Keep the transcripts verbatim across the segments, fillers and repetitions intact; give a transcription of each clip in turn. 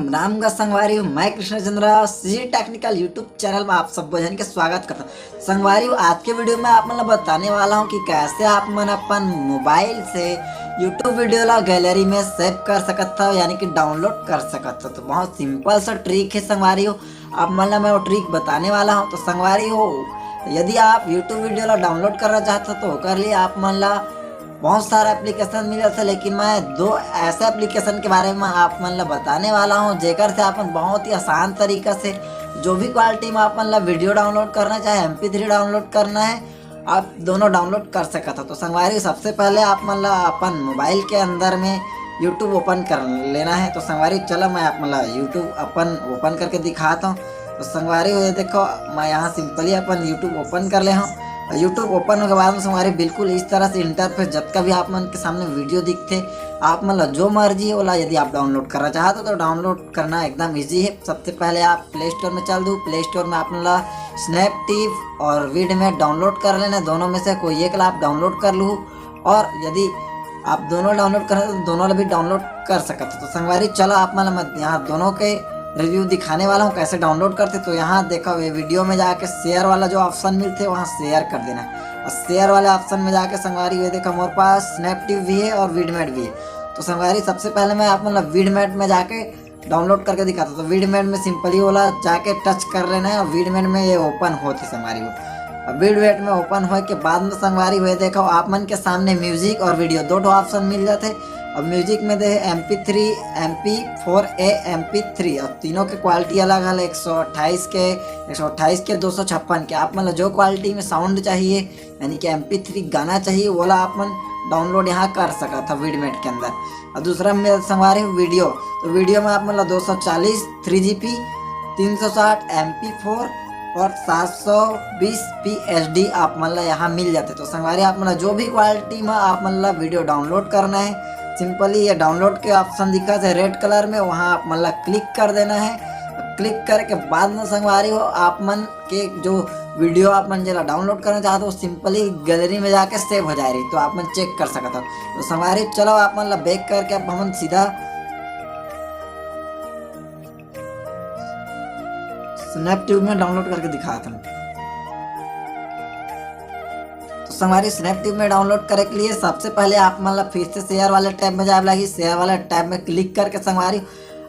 राम गा संगवारी हो, मैं Krishna Chandra, CG Technical YouTube channel में आप सब झन के स्वागत करता हूँ। संगवारी हो, आज के video में आप मन ला बताने वाला हूँ कि कैसे आप मन अपन मोबाइल से YouTube video ला गैलरी में सेव कर सकत हो, यानी कि डाउनलोड कर सकत हो। तो बहुत सिंपल सा ट्रिक है संगवारी हो, आप मन ला मैं वो ट्रिक बताने वाला हूँ। तो संगवारी हो, यदि आप YouTube video ला डाउनलोड करना चाहते हो तो ओकर लिए आप मन ला बहुत सारा एप्लीकेशन मिल जाता है, लेकिन मैं दो ऐसे एप्लीकेशन के बारे में आप मन ला बताने वाला हूँ, जेकर से आप मन बहुत ही आसान तरीका से जो भी क्वालिटी में आप मन ला वीडियो डाउनलोड करना चाहे, MP3 डाउनलोड करना है, आप दोनों डाउनलोड कर सकत हो। तो संगवारी, सबसे पहले आप मन ला अपन मोबाइल के अंदर में YouTube ओपन कर लेना है। तो संगवारी, चलो मैं आप मन ला YouTube अपन ओपन करके दिखाता हूँ। तो संगवारी हो, ये देखो, मैं यहाँ सिंपली अपन YouTube ओपन कर ले हूँ। YouTube ओपन होने के बाद में संगवारी बिल्कुल इस तरह से इंटरफेस, जतका भी आप मन के सामने वीडियो दिखथे, आप मन ला जो मर्जी होला, यदि आप डाउनलोड करना चाहते हो तो डाउनलोड करना एकदम ईजी है। सबसे पहले आप प्ले स्टोर में चल दो, प्ले स्टोर में आप मन ला स्नैपटिव और वीडमेट डाउनलोड कर लेना, दोनों में से कोई एक ला आप डाउनलोड कर लू। और यदि आप दोनों डाउनलोड करना तो दोनों ला भी डाउनलोड कर सकत हो। तो संगवारी, चलो आप मन ला मैं यहाँ दोनों के रिव्यू दिखाने वाला हूँ, कैसे डाउनलोड करते। तो यहाँ देखो, ये वीडियो में जाके शेयर वाला जो ऑप्शन मिलते, वहाँ शेयर कर देना है। और शेयर वाले ऑप्शन में जाके संगवारी, ये देखो, हमारे पास स्नैपटिव भी है और वीडमेट भी है। तो संगवारी, सबसे पहले मैं आप मन ला वीडमेट में जाके डाउनलोड करके दिखाता हूँ। तो वीडमेट में सिंपली ओला जाके टच कर लेना है और वीडमेट में ये ओपन होती संगवारी हो। अब वीडमेट में ओपन होए के बाद में संगवारी हो, ये देखो, आप मन के सामने म्यूजिक और वीडियो दो ठो ऑप्शन मिल जाते। अब म्यूजिक में दे MP3, MP4A, MP3, और तीनों के क्वालिटी अलग अलग, एक सौ अट्ठाईस के, एक सौ अट्ठाईस के, दो सौ छप्पन के। आप मन ला जो क्वालिटी में साउंड चाहिए, यानी कि MP3 गाना चाहिए, वो ला आप मन डाउनलोड यहाँ कर सकत हो वीडमेट के अंदर। और दूसरा में संगवारी वीडियो, तो वीडियो में आप मन ला दो सौ चालीस थ्री जी पी, तीन सौ साठ MP4 और सात सौ बीस पी एच डी आप मन ला यहाँ मिल जाते। तो संगवारी, आप मन ला जो भी क्वालिटी में आप मन ला वीडियो डाउनलोड करना है, सिंपली ये डाउनलोड के ऑप्शन दिखत है रेड कलर में, वहाँ आप मन ला क्लिक कर देना है। क्लिक करे के बाद में संगवारी हो, आप मन के जो वीडियो आप मन जेला डाउनलोड करना चाहते हो, सिंपली गैलरी में जाके सेव हो जाए रही, तो आप मन चेक कर सकत हो। तो संगवारी, चलो आप मन ला बैक करके अब हमन सीधा स्नैपटिव में डाउनलोड करके दिखात हन। तो संगवारी, स्नैपटिव में डाउनलोड करे के लिए सबसे पहले आप मन ला फिर से शेयर वाले टैब में जाए ला लगही। शेयर वाले टैब में क्लिक करके संगवारी,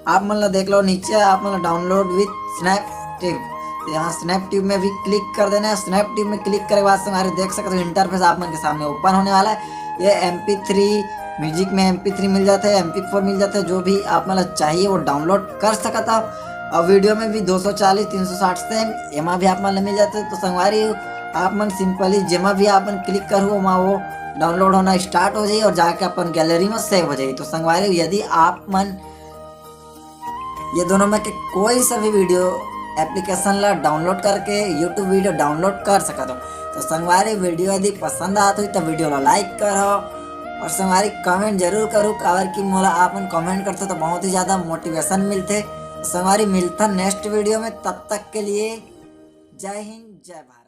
आप मन ला देख लो, नीचे आप मन ला download with Snaptube, तो यहाँ स्नैपटिव में भी क्लिक कर देना है। स्नैपटिव में क्लिक करे के बाद संगवारी देख सकते हो, इंटरफेस आप मन के सामने ओपन होने वाला है। ये MP3, म्यूजिक में MP3 मिल जाते हैं, MP4 मिल जाते हैं, जो भी आप मन ला चाहिए वो डाउनलोड कर सकत हो। और वीडियो में भी दो सौ चालीस, तीन सौ साठ से एमा भी आप मन ला मिल जाते हैं। तो संगवारी, आप मन सिंपली जेमा भी आप मन क्लिक करू, ओमा वो डाउनलोड होना स्टार्ट हो जाई और जाके अपन गैलरी में सेव हो जाई। तो संगवारी, यदि आप मन ये दोनों में के कोई सा भी वीडियो एप्लीकेशन ला डाउनलोड करके YouTube वीडियो डाउनलोड कर सकत हो। तो संगवारी, वीडियो यदि पसंद आत होई तो वीडियो ला लाइक करो और संगवारी, कमेंट जरूर करो, काबर कि मोला आप मन कमेंट करते तो बहुत ही ज़्यादा मोटिवेशन मिलते। तो संगवारी, मिलता नेक्स्ट वीडियो में, तब तक के लिए जय हिंद, जय भारत।